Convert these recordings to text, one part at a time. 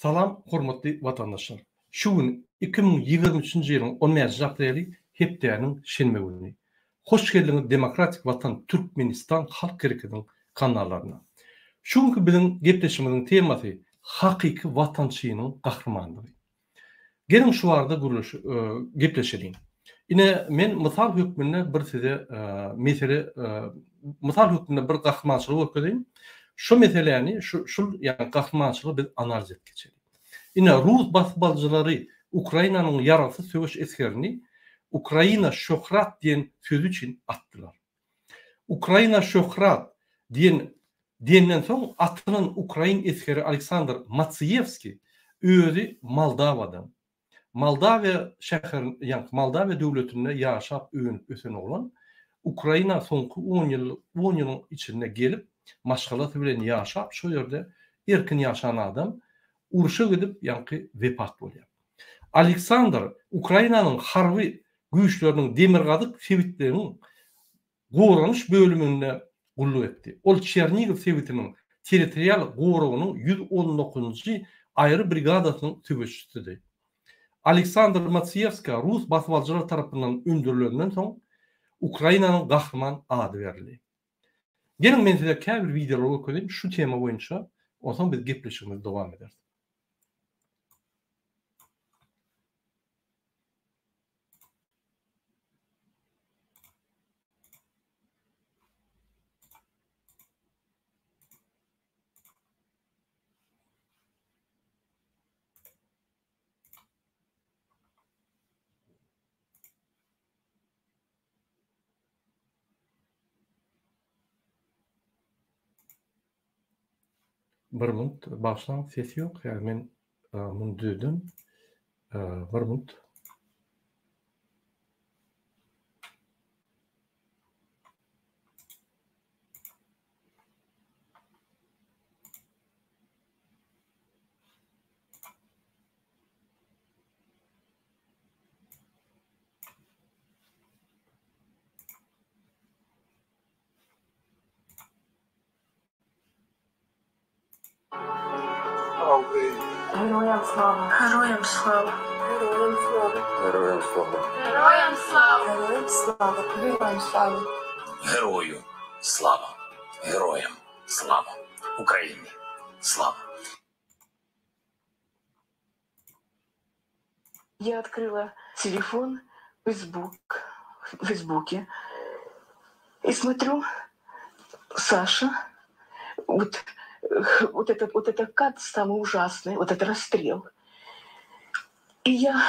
Salam hormatly watandaşlar. Şu gün 2023-nji ýylyň 15 apreli hepdäniň şenbe güni. Hoş geldiňiz Demokratik Watan Türkmenistan Halk Hereketiniň kanallaryna. Şu günki biziň gepleşigimiziň temasy hakyky watançynyň gahrymanlygy. Geliň şu barada gürleş gepleşeliň. Ine men mysal hökmünde bir size mesele mysal hökmünde bir gahrymançylyk görkezeýin. Şu meseläni şu şul ýagny gahrymançylygy biz analiz edip geçeliň. Ine rus basybalyjylary Ukrainanyň ýaragsyz söweş esgerini Ukraina şöhrat diýen sözi üçin atdylar. Ukraina şöhrat diýen diýenden soň atylan ukrain esgeri Aleksandr Matsiýewskiý özi Moldawadan. Moldawiýa şäherin ýaňky Moldawiýa döwletinde ýaşap önüp ösen oglan Ukraina soňky on ýyl on ýylyň içinde gelip maşgalasy bilen ýaşap şo ýerde erkin ýaşan adam urşa gidip ýaňky wepat bolýar. Aleksandr Ukrainanyň harby güýçleriniň demirgazyk sebitleriniň goranyş bölüminde gulluk etdi. Ol Çernigow sebitiniň territorial goragynyň 119-njy aýry brigadasynyň söweşçisidi. Aleksandr Matsiýewska rus basybalyjylary tarapyndan öndürilenden soň, Ukrainanyň Gahryman ady berildi. Geliň men size käbir wideolary görkezeyim şu tema boýunça, onsoň biz gepleşigimizi dowam ederis. Bir minut bagyşlaň ses ýok ýa men muny düzedem bir minut. Героям слава! Героям слава! Героям слава! Героям слава! Героям слава! Героям слава! Героям слава! Герою слава! Героям слава! Україні слава! Я открыла телефон, Facebook, в Фейсбуке и смотрю, Саша, вот, вот этот, вот этот кат самый ужасный, вот этот расстрел. И я,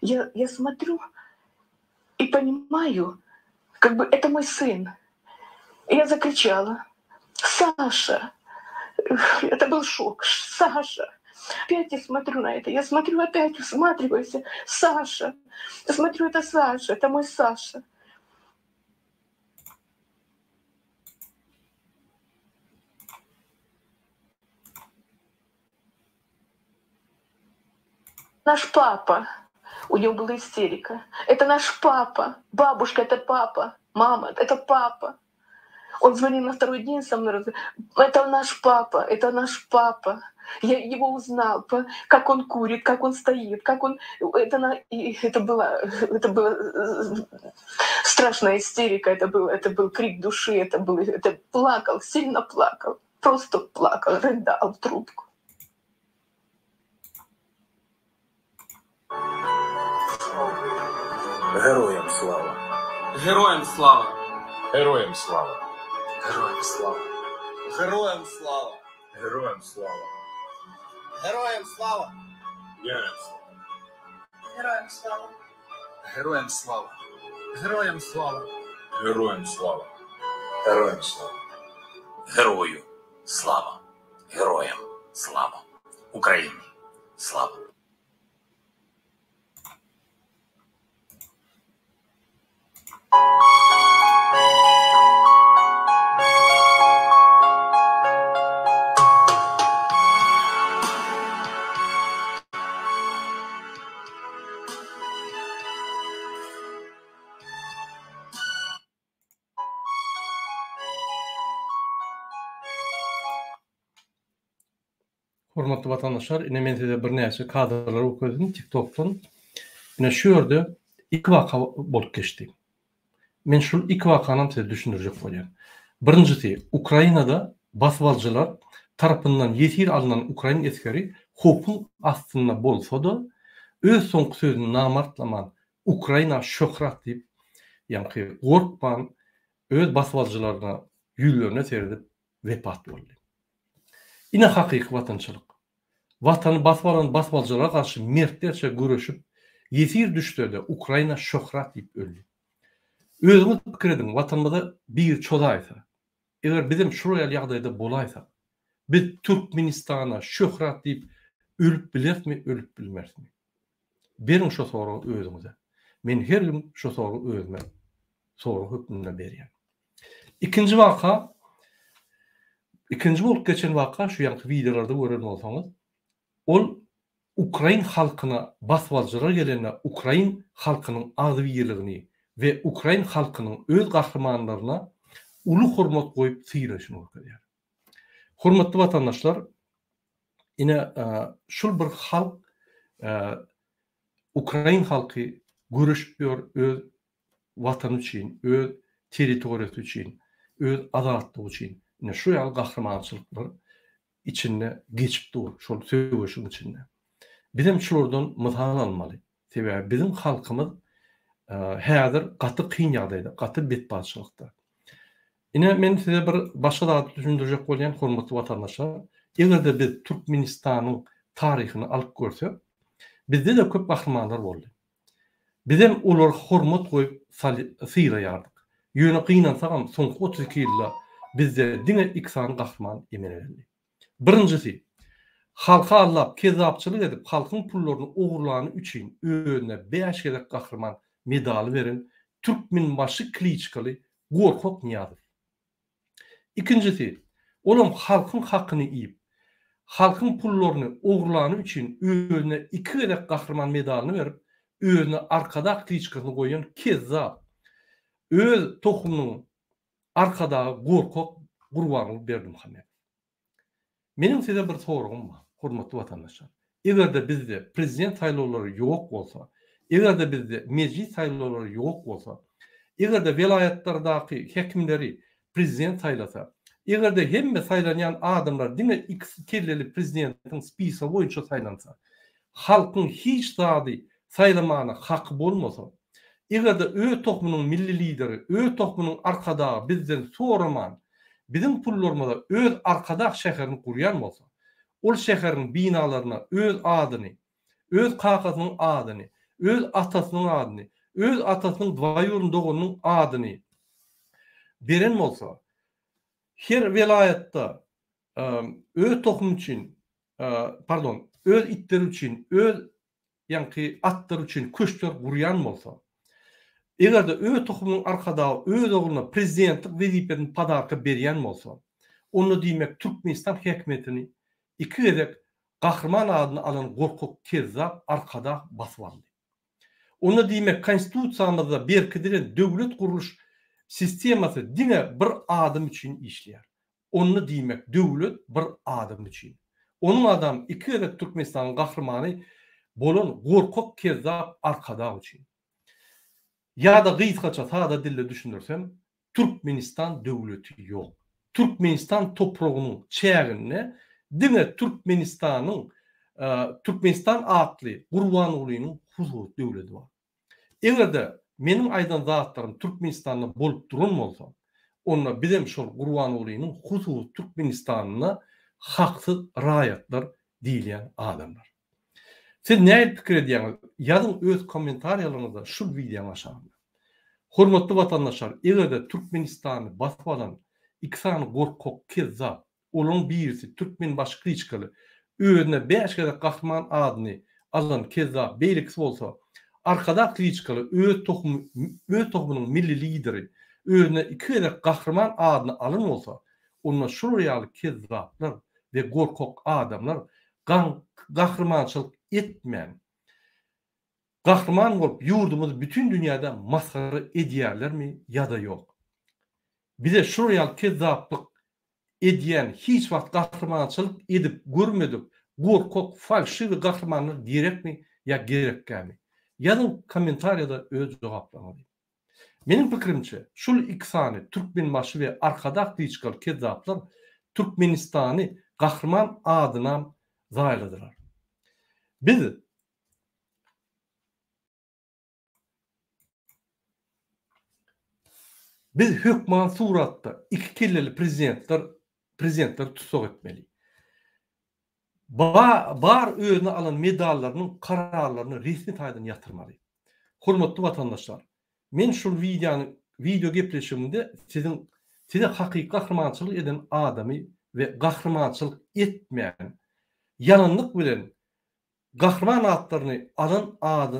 я, я смотрю и понимаю, как бы это мой сын. И я закричала, Саша! Это был шок. Саша! Опять я смотрю на это, я смотрю опять, всматриваюсь. Саша! Я смотрю, это Саша, это мой Саша. Наш папа. У него была истерика. Это наш папа. Бабушка, это папа. Мама, это папа. Он звонил на второй день со мной. Это наш папа, это наш папа. Я его узнал, как он курит, как он стоит, как он... Это, на... это, была, это была страшная истерика, это был, это был крик души, это, был, это плакал, сильно плакал, просто плакал, рыдал в трубку. Героям слава! Героям слава! Героям слава! Героям слава! Героям слава! Героям слава! Героям слава! Героям слава! Героям слава! Героям слава! Героям слава! Героям слава! Героям слава! Герою слава! Героям слава! Україні слава! Hormatly watandaşlar, ine men size birnäçe kadrlary görkezdim TikTokdan. Ine şu ýerde iki waka bolup geçdi. Men şul iki wakanam size düşündirjek bolýan. Birinjisi, Ukrainada basybalyjylar tarapyndan ýesir alnan ukrain esgeri howpuň astynda bolsa-da, öz soňky sözüni namartlaman Ukraina şöhrat diýip, ýaňky gorkman öz basybalyjylaryna ýüzlerine seredip wepat boldy. Ine hakyky watançylyk. Watany basyp alan basybalyjylara garşy mertlerçe göreşip, ýesir düşse-de Ukraina şöhrat diýip öldi. Özüňiz pikir ediň, watanymyza biri çozaýsa, eger bizem şular ýaly ýagdaýda bolaýsak, biz Türkmenistana şöhrat diýip ölüp bilerismi, ölüp bilmerismi? Beriň şo soragy özüňize. Men her gün şo soragy özüme sorag hökmünde berýän. Ikinji waka, ikinji bolup geçen waka şu ýaňky wideolarda gören bolsaňyz, ol ukrain halkyna basybalyjylar gelende ukrain halkynyň agzybirligini we ukrain halkynyň öz gahrymanlaryna uly hormat goýup sylaýşyny görkezýär. Hormatly watandaşlar, ine şul bir halk ukrain halky göreşip ýör öz Watany üçin, öz territoriýasy üçin, öz azatlygy üçin. Ine şu ýaly gahrymançylyklar içinde geçip dur, şol söweşiň içinde. Bizem şulardan mysal almaly. Sebäbi biziň halkymyz häzir gaty kyn ýagdaýda, gaty betbagtçylykda. Ine men size bir başga zady düşündirjek bolýan hormatly watandaşlar. Eger-de biz Türkmenistanyň taryhyny alyp görsek, bizde-de köp gahrymanlar boldy. Bizem olary hormat goýup sylaýardyk. Ýöne gynansagam soňky 32 ýylda bizde diňe iki sany gahryman emele geldi. Birinjisi, halky aldap, kezzapçylyk edip halkyň pullaryny ogurlany üçin özüne bäş gezek gahryman medaly beren Türkmenbaşy kliçkaly Gorkak Nyýazow. Ikinjisi, olam halkyň hakyny iýip, halkyň pullaryny ogurlany üçin özüne iki gezek gahryman medalyny berip, özüne Arkadag kliçkasyny goýan kezzap, öz tohumynyň Arkadagy gorkak Gurbanguly Berdimuhamedow. Meniň size bir soragym bar, hormatly watandaşlar. Eger-de bizde prezident saýlawlary ýok bolsa, eger-de bizde mejlis saýlawlary ýok bolsa, eger-de welaýatlardaky häkimleri prezident saýlasa, eger-de hemme saýlanýan adamlar diňe ikisi kelleli prezidentiň spisogy boýunça saýlansa, halkyň hiç zady saýlamana haky bolmasa, Eger-de öz tohumynyň milli lideri, öz tohumynyň arkadagy bizden soraman, biziň pullarymyza öz Arkadag şäherini gurýan bolsa, ol şäheriň binalaryna öz adyny, öz kakasynyň adyny, öz atasynyň adyny, öz atasynyň dwaýurny doganynyň adyny beren bolsa, her welaýatda öz tohumy üçin, pardon, öz itleri üçin, öz ýaňky atlar üçin köşkler gurýan bolsa, eger-de öz tohumynyň arkadagy öz ogluna prezidentlik wezipesini podarka berýän bolsa, onda diýmek Türkmenistan häkimiýetini iki gezek gahryman adyny alan gorkak kezzap arkadag basyp aldy. Onda diýmek konstitusiýamyzda berkidilen döwlet gurluş sistemasy diňe bir adam üçin işleýär. Onda diýmek döwlet bir adam üçin. Onuň adam iki gezek Türkmenistanyň gahrymany bolan gorkak kezzap Arkadag üçin. Ýada gysgaça sada dilde düşündirsem Türkmenistan döwleti ýok. Türkmenistan topragynyň çäginde diňe Türkmenistanyň Türkmenistan atly Gurbangulynyň hususy döwledi bar. Eger-de meniň aýdan zatlarym Türkmenistanda bolup duran bolsa, onda bizem şol Gurbangulynyň hususy Türkmenistanynda haksyz raýatlar diýilýän adamlar. Siz nähili pikir edýäňiz? Ýazyň öz kommentariýalaryňyzda şu wideoň aşagynda. Hormatly watandaşlar, eger-de Türkmenistany basyp alan iki sany gorkak kezzap Olaryň birisi Türkmenbaşy kliçkaly, özüne bäş gezek gahryman adyny alan kezzap, beýlekisi bolsa Arkadag kliçkaly, öz tohumy, öz tohumynyň milli lideri, özüne iki gezek gahryman adyny alan bolsa, onda şular ýaly kezzaplar we gorkak adamlar gaň gahrymançylyk etmän, gahryman bolup ýurdumyzy bütin dünýäde masgara edýärlermi ýa-da ýok? Bize şular ýaly kezzaplyk edýän hiç wagt gahrymançylyk edip görmedik. Gorkak, falşiwi gahrymanlar gerekmi ýa gerekgämi? Ýazyň kommentariýada öz jogaplaryňyzy. Meniň pikirimçe, şul iki sany Türkmenbaşy we Arkadag kliçkaly kezzaplar Türkmenistany gahryman adynam zaýaladylar. Biz Biz hökman suratda iki kelleli prezidentler prezidentleri tussag etmeli. Ba bar özüne alan medallarynyň kararlaryny resmi taýdan ýatyrmaly. Hormatly watandaşlar, men şul wideony wideo gepleşigimde siziň size hakyky gahrymançylyk eden adamy we gahrymançylyk etmän ýalanlyk bilen Gahryman atlaryny alan ady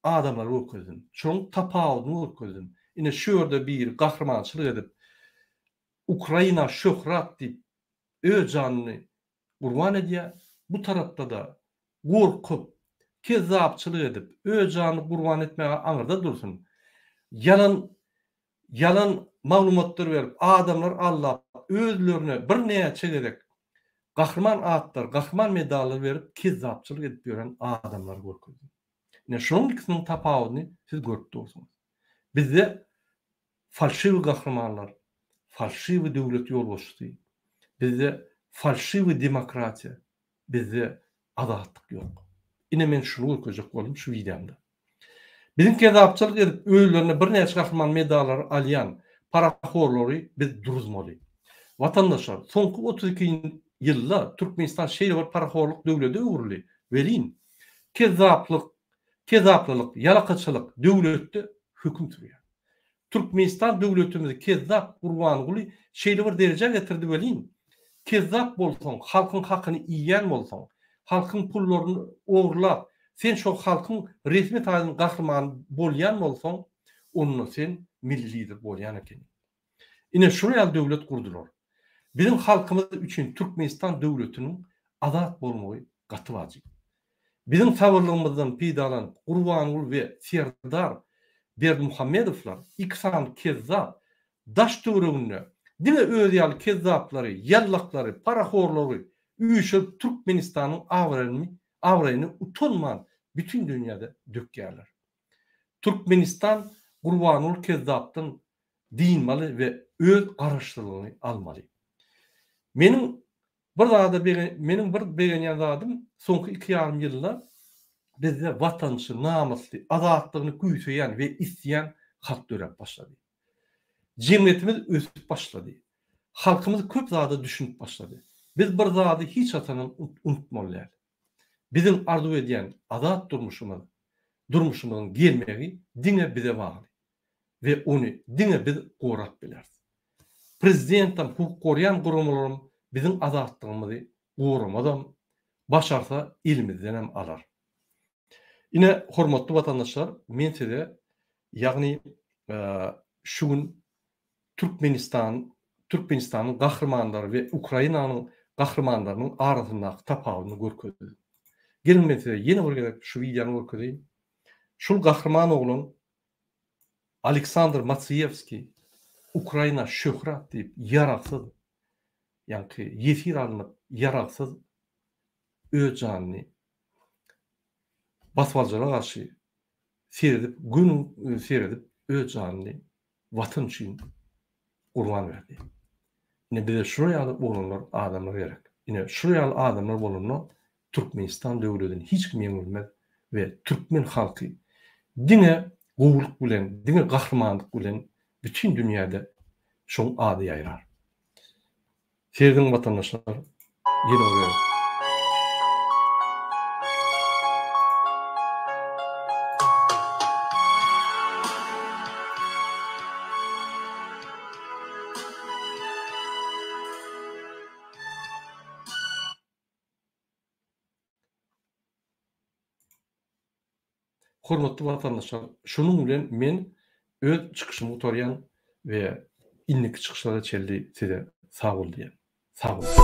adamlary görkezdim. Şonuň tapawudyny görkezdim. Ine şu ýerde biri gahrymançylyk edip, Ukraina şöhrat diýip öz janyny gurban edýär. Bu tarapda-da gorkup, kezzapçylyk edip, öz janyny gurban etmäge aňyrda dursun. Ýalan ýalan maglumatlar berip, adamlary aldap, özlerine birnäçe gezek gahryman atlar, gahryman medallar berip, kezzapçylyk edip ýören adamlary görkezdi. Ine, şunuň ikisiniň tapawudyny siz görüp dursuňyz. Bizde falşiwi gahrymanlar, falşiwi döwlet ýolbaşçysy, bizde falşiwi demokratiýa, bizde azatlyk ýok. Ine men şuny görkezjek boldum şu wideomda. Biziň kezapçylyk edip özlerine birnäçe gahryman medallary alýan parahorlary biz duruzmaly. Watandaşlar, soňky 32 ýylda Türkmenistan şeýle bir parahorluk döwlede öwrüldi welin, kezzaplyk, kezaplylyk, ýalakaçylyk döwletde höküm sürýär. Türkmenistan döwletimizi kezzap Gurbanguly şeýle bir derejä getirdi welin, kezzap bolsaň, halkyň hakyny iýýän bolsaň, halkyň pullaryny ogurlap, sen şo halkyň resmi taýdan gahrymany bolýan bolsaň, onda sen milli lider bolýan ekeniň. Ine şular ýaly döwlet gurdular. Biziň halkymyz üçin Türkmenistan döwletiniň azat bolmagy gaty wajyp. Biziň sabyrlygymyzdan peýdalanyp Gurbanguly we Serdar Berdimuhamedowlar iki sany kezzap daş töwereginde diňe özi ýaly kezzaplary, ýallaklary, parahorlary üýşürip Türkmenistanyň abraýyny abraýyny utanman bütin dünýäde dökýärler. Türkmenistan Gurbanguly kezzapdan dynmaly we öz garaşsyzlygyny almaly. Meniň Bir zada begen meniň bir begenýän zadym soňky iki ýarym ýylda bizde watançy, namysly, azatlygyny küýseýän we isleýän halk döräp başlady. Jemgyýetimiz ösüp başlady. Halkymyz köp zada düşünip başlady. Biz bir zady hiç haçanam unutmaly däl. Biziň arzuw edýän azat durmuşymyz, durmuşymyzyň gelmegi diňe bize bagly. We ony diňe biz gorap bileris. Prezidentem, hukuk goraýan guramalaram biziň azatlygymyzy goramazam, başarsa elimizdenem alar. Ine, hormatly watandaşlar, men size, ýagny şu gün Türkmenistan, Türkmenistanyň gahrymanlary we Ukrainanyň gahrymanlarynyň arasyndaky tapawudyny görkezdim. Geliň men size ýene bir gezek şu wideony görkezeýin. Şul gahryman oglan Aleksandr Matsiýewskiý Ukraina şöhrat diýip ýaragsyz, ýaňky ýesir alnyp ýaragsyz öz janyny basybalyjylara garşy seredip göni seredip öz janyny watan üçin gurban berdi. Ine bize şular ýaly oglanlar adamlar gerek. Ine şular ýaly adamlar bolanda Türkmenistan döwledini hiç kim ýeňilmez we türkmen halky diňe gowulyk bilen diňe gahrymanlyk bilen bütin dünýäde şoň ady ýaýrar. Serediň watandaşlar ýene bir gezek. Hormatly watandaşlar, şunuň bilen men öz çykyşymy gutarýan we indiki çykyşlara çenli size sag bol diýýän. Sag boluň.